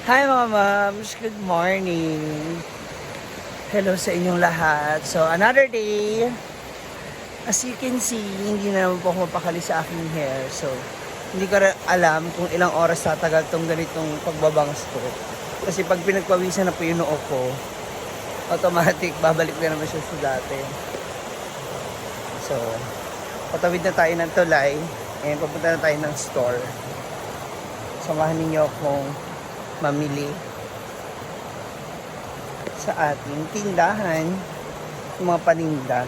Hi mga moms! Good morning! Hello sa inyong lahat. So, another day. As you can see, hindi na naman po ako mapakali sa aking hair. So, hindi ko alam kung ilang oras tatagal tong ganitong pagbabangs ko. Kasi pag pinagpawisan na po yung noo ko, automatic, babalik na naman siya sa dati. So, patawid na tayo ng tulay and papunta na tayo ng store. Samahan ninyo akong mamili sa ating tindahan ng mga paninda.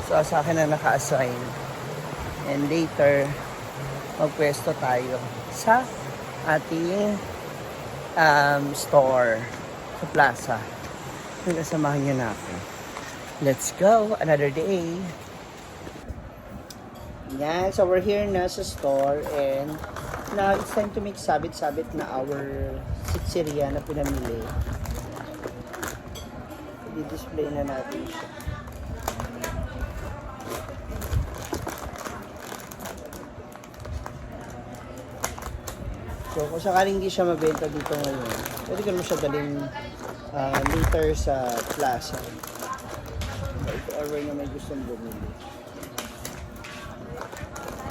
So, sa akin na naka-assign. And later, magpwesto tayo sa ating store sa plaza. Samahan nyo na ako. Let's go! Another day! Yan, so we're here na sa store and now it's time to make sabit-sabit na our sitseria na pinamili. I-display na natin siya. So kung sakaling hindi siya mabenta dito ngayon, pwede ko naman siya dalhin later sa plaza. So, if ever na may gustong bumili.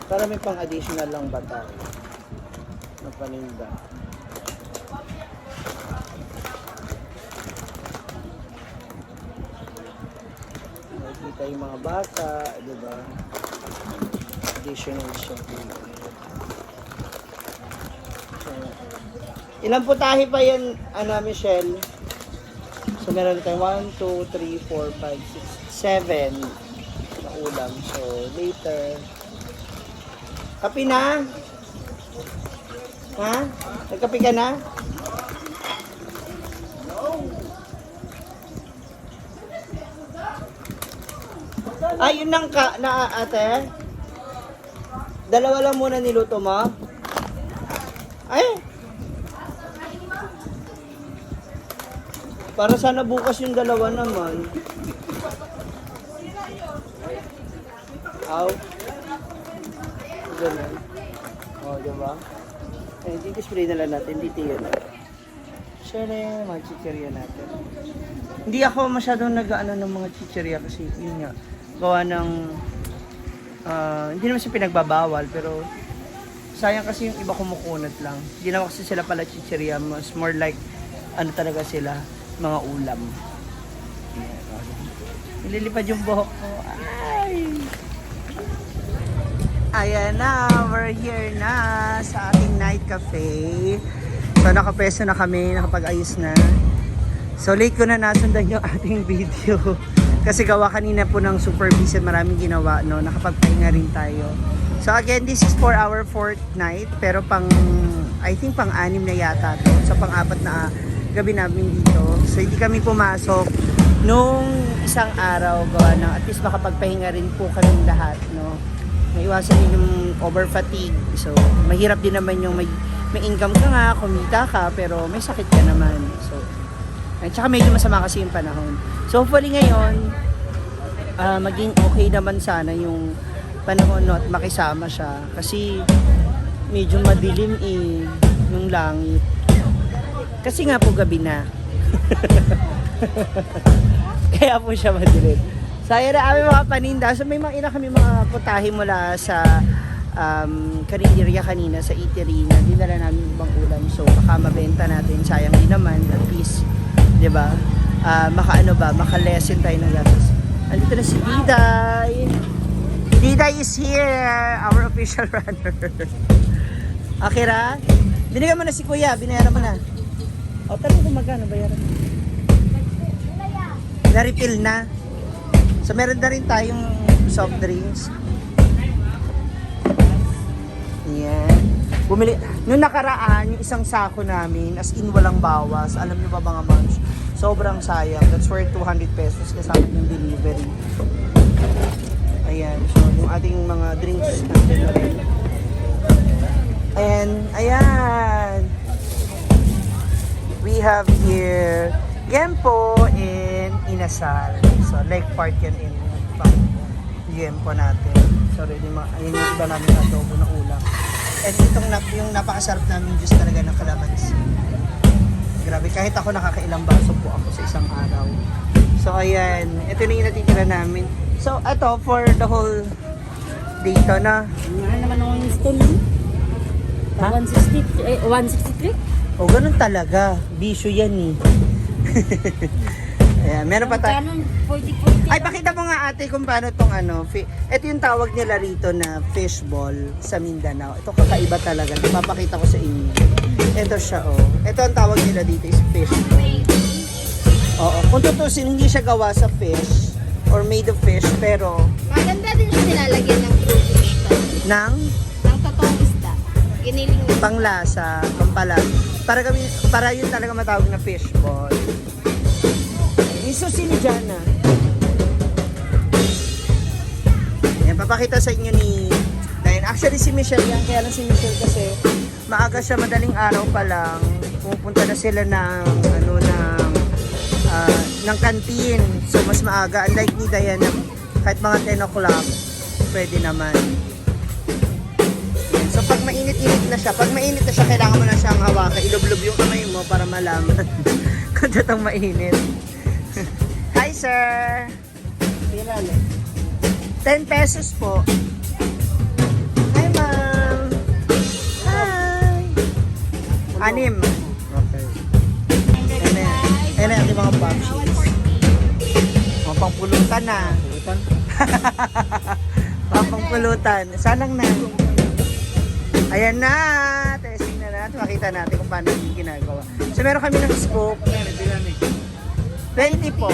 Para may pang additional lang ba tayo na paninda. Nakikita yung mga bata, diba? Additional siya. So, ilan putahe pa yan, Michelle? So, meron tayo 1, 2, 3, 4, 5, 6, 7 na ulam. So, later, kape na? Ha? Nagkape ka na? Yun lang na ate. Dalawa lang muna niluto mo? Ay! Para sana bukas yung dalawa naman. Aw. Ganun. O, diba? Eh, di-display na lang natin. Dito yun. Siyempre, mga chicheria natin. Hindi ako masyadong nag-ano ng mga chicheria kasi yun nga. Gawa ng, hindi naman siya pinagbabawal, pero sayang kasi yung iba kumukunat lang. Hindi naman kasi sila pala chicheria. Mas more like, ano talaga sila, mga ulam. Nililipad yung buhok ko. Ay! Ayan na, we're here na sa ating night cafe. So nakapeso na kami, nakapag-ayos na. So late ko na nasundan yung ating video. Kasi gawa kanina po ng super busy, maraming ginawa, no? Nakapagpahinga rin tayo. So again, this is for our 4th night. Pero I think pang-6 na yata to. So pang-4 na gabi namin dito. So hindi kami pumasok nung isang araw, gawa ng at least makapagpahinga rin po kaming lahat, no? Maiwasan din yung over fatigue. So, mahirap din naman yung may income ka nga, kumita ka, pero may sakit ka naman. So, at saka medyo masama kasi yung panahon. So, hopefully ngayon, maging okay naman sana yung panahon, no, at makisama siya. Kasi, medyo madilim yung langit. Kasi nga po gabi na. Kaya po siya madilim. So, ayan na aming mga paninda. So, may mga kami mga putahe mula sa karinderya kanina sa eatery na dinala namin ibang ulam. So, baka mabenta natin. Sayang din naman. At least, di ba? Maka-lessen tayo ng gastos. Andito na si Diday. Diday is here. Our official runner. Akira, binigyan mo na si Kuya. Binayaran mo na. O, tanong kung magkano bayaran mo. Na-refill na. So, meron na rin tayong soft drinks. Yan. Bumili. Noong nakaraan, yung isang sako namin, as in walang bawas. Alam niyo ba mga moms? Sobrang sayang. That's worth 200 pesos kasama yung delivery. Ayan. So, yung ating mga drinks natin na rin. And, ayan. We have here Gempo and Inasal. So, Lake Park yan in Gempo natin. So, ready ayun yung iba namin adobo na ulam. And itong yung napakasarap namin juice talaga ng kalamansi. Kahit ako nakakailang baso po ako sa isang araw. So ayan, ito na yung natitira namin. So ito for the whole dito na. Ano naman ang stone mo? Ha? 163? O ganun talaga. Bisyo yan eh. Ayan, meron pa tayo. Magkano? 40. Ay, pakita mo nga ate kung paano tong ano. Ito yung tawag nila rito na fishball sa Mindanao. Ito kakaiba talaga. Ipapakita ko sa inyo. Ito siya, oh. Ito ang tawag nila dito is fishball. Oo. Kung tutusin, hindi siya gawa sa fish or made of fish, pero Maganda din siya nilalagyan ng crufish to. ng Ng totoong isda. Giniling mo. panglasa, pampalag. Para yun talaga matawag na fishball. Iso si Jana. Yan, papakita sa inyo ni Diane. Actually si Michelle yan, kaya lang si Michelle kasi maaga siya, madaling araw pa lang. Pupunta na sila ng ng kantin. So mas maaga. Unlike ni Diane, kahit mga 10 o'clock, pwede naman. Yan. So pag mainit-init na siya, kailangan mo na siyang hawakan. Ilublob yung kamay mo para malaman kung tatang mainit. Hi sir! 10 pesos po. Hi ma'am! Hi! 6. Okay. Ayan na yung mga popsies. Mga pangpulutan na. Mga pangpulutan. Sanang na. Ayan na! Testing na natin. Makita natin kung paano yung ginagawa. So meron kami ng scoop. 20 po.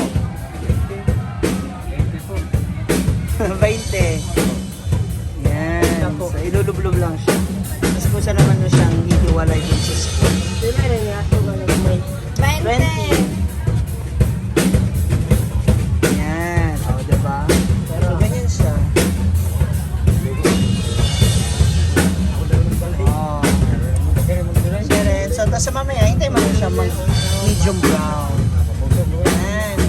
20. Yan. So, ilulublob lang siya. Tapos kung saan naman mo siyang hihiwalay dun sa spoon. 20. Yan. O, diba? So, ganyan siya. Oh. So, tapos mamaya, hintay mo na siya medium brown. Yan.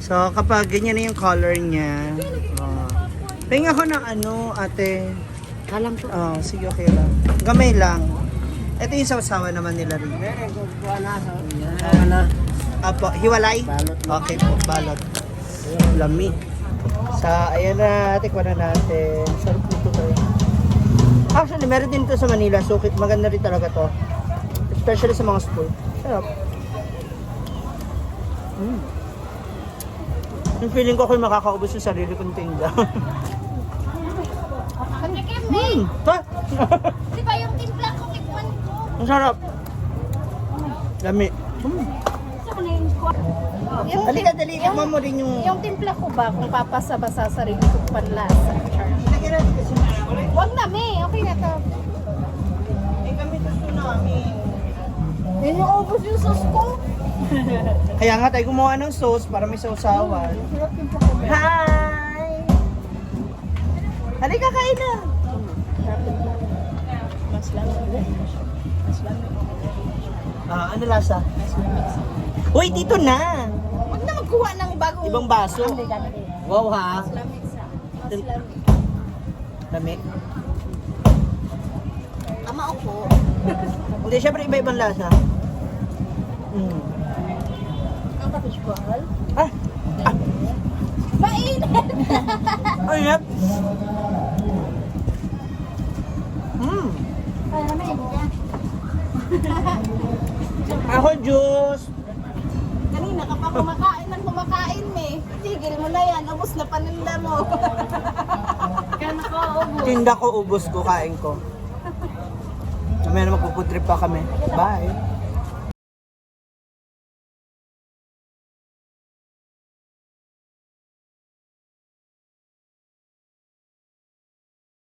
So, kapag ganyan na yung color niya, tingnan ako ng ano, ate. Kalang po. Oh, sige, okay lang. Gamay lang. Ito yung sausawa naman nila rin. Apo, hiwalay? Balot. Okay po, balot. Lami. Sa, ayan na, tikwan na natin. Sarap nito tayo. Actually, meron din ito sa Manila. Sukit, maganda rin talaga to. Especially sa mga school. Sarap. Yung feeling ko ako'y makakaubos yung sarili kong tinda. Ha? Di ba yung timpla ko tikman ko? Ang sarap. Lami. Halika, dali. Tikman mo rin yung... Yung timpla ko ba, kung papasa ba sa sarili ko panlasa? Char. Wag na, me. Okay na to. Eh, kami gusto namin. Yun yung ubos yung sauce ko. Kaya nga tayo gumawa ng sauce para may sausawan. Hi! Halika, kain na. Mas lang. Ano lasa? Uy, dito na! Wag na magkuha ng bagong... Ibang baso. Gandi. Wow ha? Lamig sa. Mas lamig. Lami. Ama ako. Hindi, syempre iba-ibang lasa. Ang kapishbal. Ah! Mainit! Ay, yep! Ay, namin. Ako, juice! Kanina ka pa kumakain, me. Tigil mo na yan. Ubus na paninda mo. Kan ko, ubus. Tinda ko, ubos ko, kain ko. Mamaya na magpuputrip pa kami. Bye!